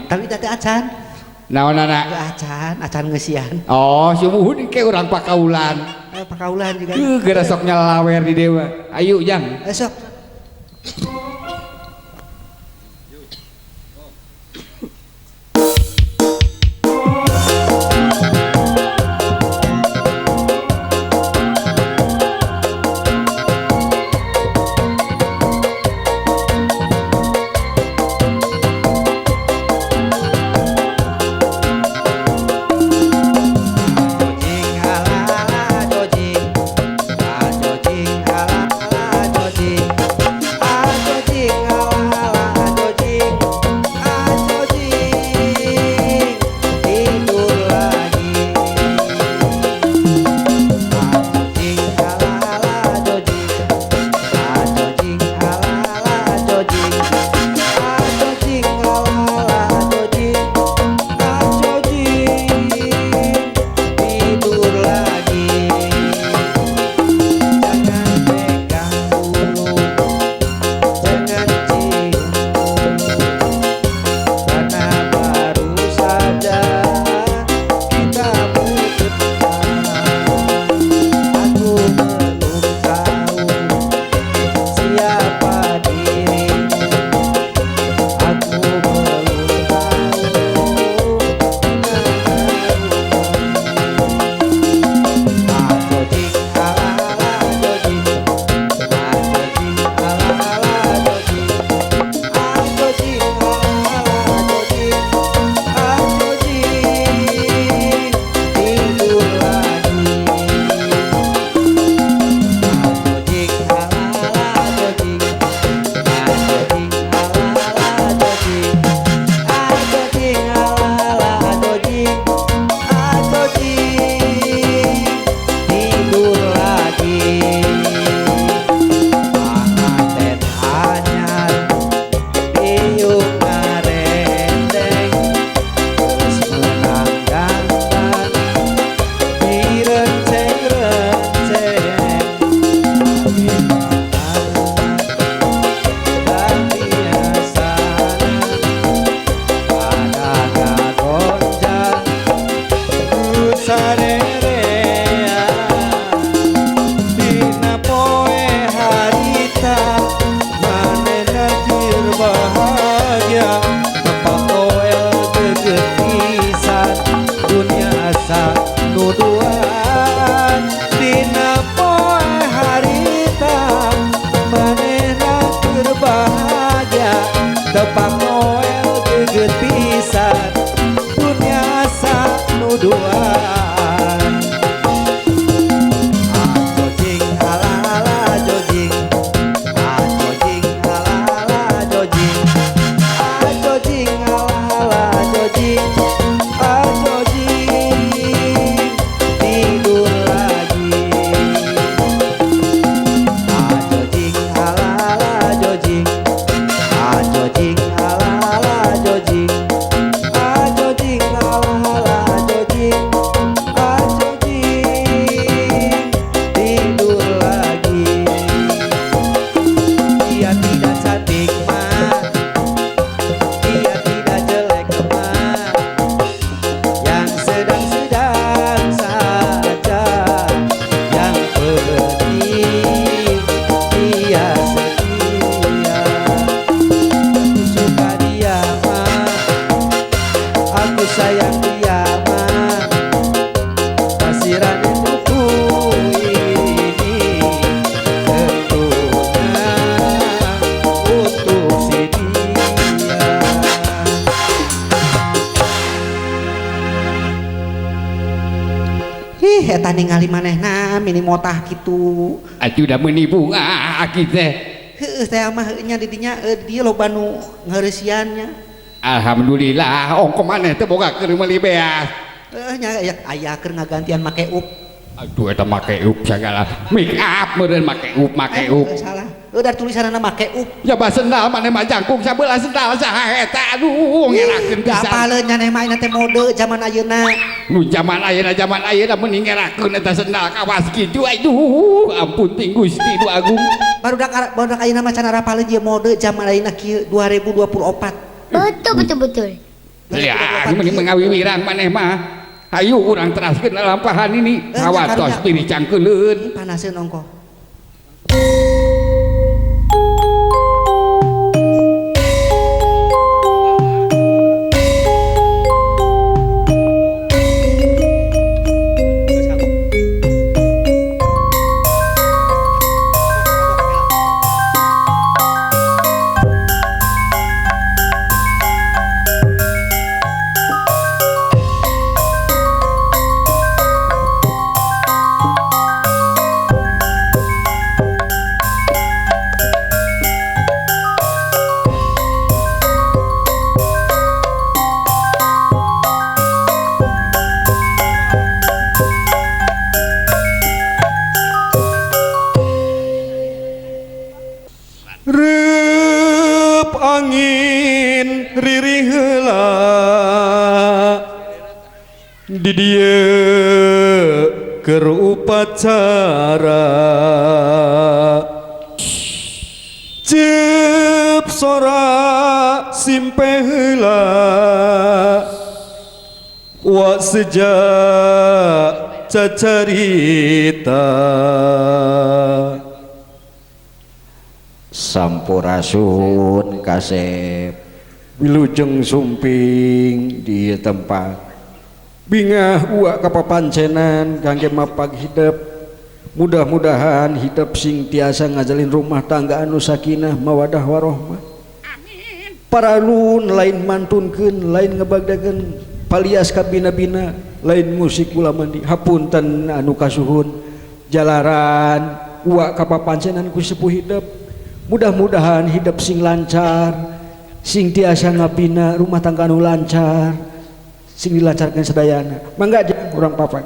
Tapi teh acan. Naonana? Acan, acan ngeusian. Oh, sumuhun ke urang pakaulan. Pakaulan juga. Geura sok nyalawer di dewa. Ayo, Jang. Sok. Eta ningali manehna mini motah kitu. Atuh da meuni bunga aki teh. Heueuh teh mah nya di dinya dieu loba nu ngeureusieun nya. Alhamdulillah ongko maneh teh boga keur meuli beas. Heueuh nya aya keur ngagantian make up. Aduh eta make up sagala. Make up meureun make up make up. Salah. Udah tulisanna make up. Ya bah sendal maneh mah jangkung sabelah sendal saha eta aduh ngerakeun pisan. Apaleun nya mah ayeuna teh mode zaman ayeuna. Nu zaman ayeuna mending ngerakeun eta sendal kawas kitu aduh ampun ting Gusti nu agung. Barudak ayeuna mah can arapaleun ieu mode zaman ayeuna kieu 2024. Betul betul betul. Ya, mending ngawiwirang maneh mah. Ayo urang teraskeun lalampahan ini. Hawatos pilih cangkeuleun. Panaseun ongkoh. Di dieu keur upacara cep sora simpe heula wa sejak cacarita. Sampurasun kasep wilujeng sumping di tempat bingah uak kapapancenan kangge mapag hidep, mudah-mudahan hidep sing tiasa ngajalin rumah tangga anu sakinah mawadah warohmah. Amin. Paralun lain mantunkeun lain ngebagdakeun palias kabina-bina lain musik kula mandi hapunten anu kasuhun jalaran uak kapapancenan ku sepuh hidep, mudah-mudahan hidep sing lancar sing tiasa ngabina rumah tangga anu lancar sing dilancarkan sedayana. Mangga aja urang papat.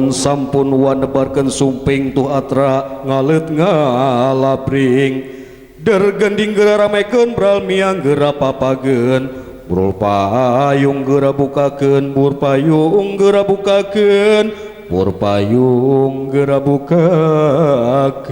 Sampun wanebarkeun sumping tuh atra ngaleut ngalabring der gending geura ramekeun bral miang geura papageun brul payung geura bukakeun bur payung geura bukakeun bur payung geura bukakeun.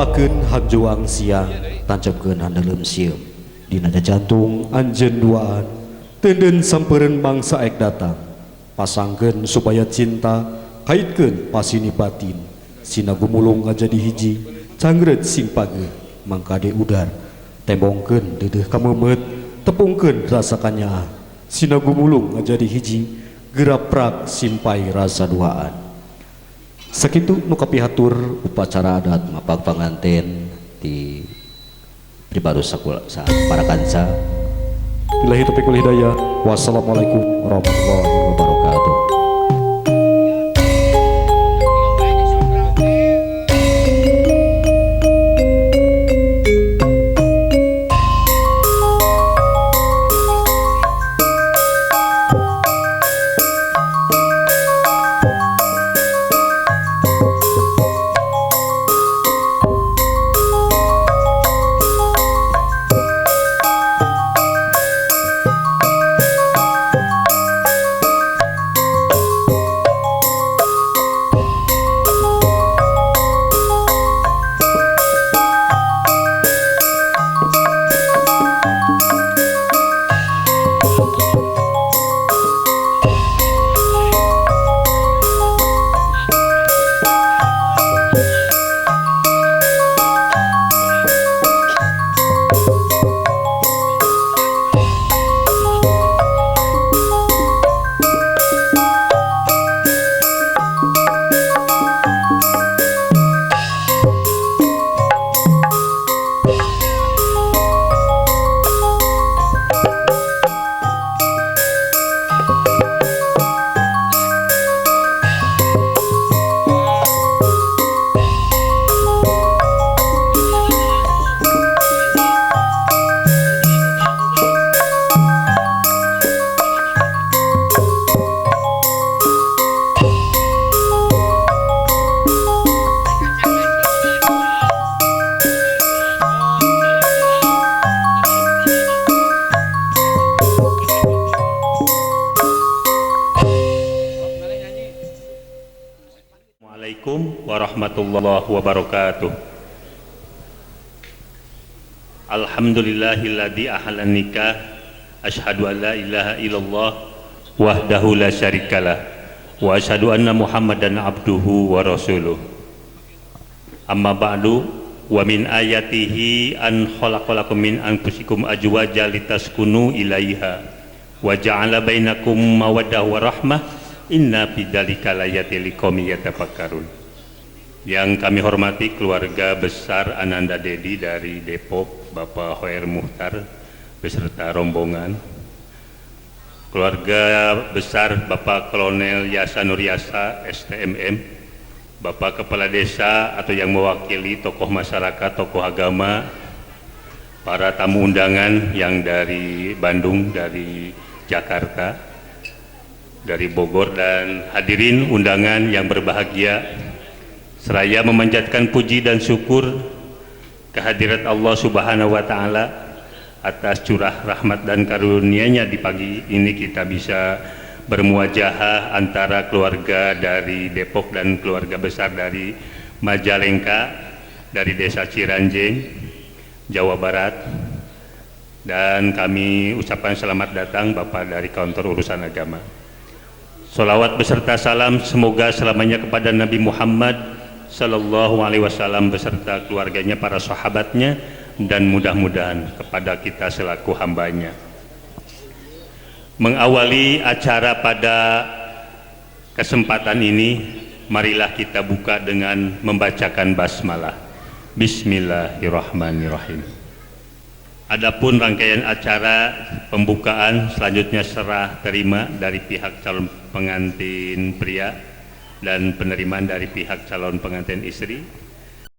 Tolakeun hanjuang siang tancapkeun handaleum sieum dina jantung anjeun duaan teunden sampereun mangsa ek datang pasangkeun supaya cinta kaitkeun pasini batin sina gumulung ngajadi hiji cangreut sing pageuh mangkade udar tembongkeun deudeuh kameumeut tepungkeun rasa kanyaah sina gumulung ngajadi hiji geraprak simpai rasa duaan. Sakitu nu kapihatur upacara adat mapag panganten di pribadi sakula sa para kanca. Billahi taufiq wal hidayah. Wassalamualaikum warahmatullahi wabarakatuh. Warahmatullahi wabarakatuh. Alhamdulillahilladzi ahlan nikah. Asyhadu an la ilaha illallah wahdahu la syarikalah wa asyhadu anna Muhammadan abduhu wa rasuluh. Amma ba'du, wa min ayatihi an khalaqalakum min anfusikum azwaja litaskunu ilaiha wa ja'ala bainakum mawaddah wa rahmah inna fi dzalika laayatin liqaumin yatafakkarun. Yang kami hormati keluarga besar Ananda Dedi dari Depok, Bapak Hoer Muhtar beserta rombongan, keluarga besar Bapak Kolonel Yasa Nuryasa STMM, Bapak Kepala Desa atau yang mewakili tokoh masyarakat, tokoh agama, para tamu undangan yang dari Bandung, dari Jakarta, dari Bogor, dan hadirin undangan yang berbahagia. Seraya memanjatkan puji dan syukur kehadirat Allah Subhanahu wa Ta'ala atas curah rahmat dan karunia-Nya di pagi ini kita bisa bermuajahah antara keluarga dari Depok dan keluarga besar dari Majalengka, dari Desa Ciranjeng, Jawa Barat. Dan kami ucapkan selamat datang Bapak dari Kantor Urusan Agama. Salawat beserta salam semoga selamanya kepada Nabi Muhammad Sallallahu Alaihi Wasallam beserta keluarganya, para sahabatnya, dan mudah-mudahan kepada kita selaku hambanya. Mengawali acara pada kesempatan ini, marilah kita buka dengan membacakan basmalah. Bismillahirrahmanirrahim. Adapun rangkaian acara pembukaan selanjutnya serah terima dari pihak calon pengantin pria dan penerimaan dari pihak calon pengantin istri.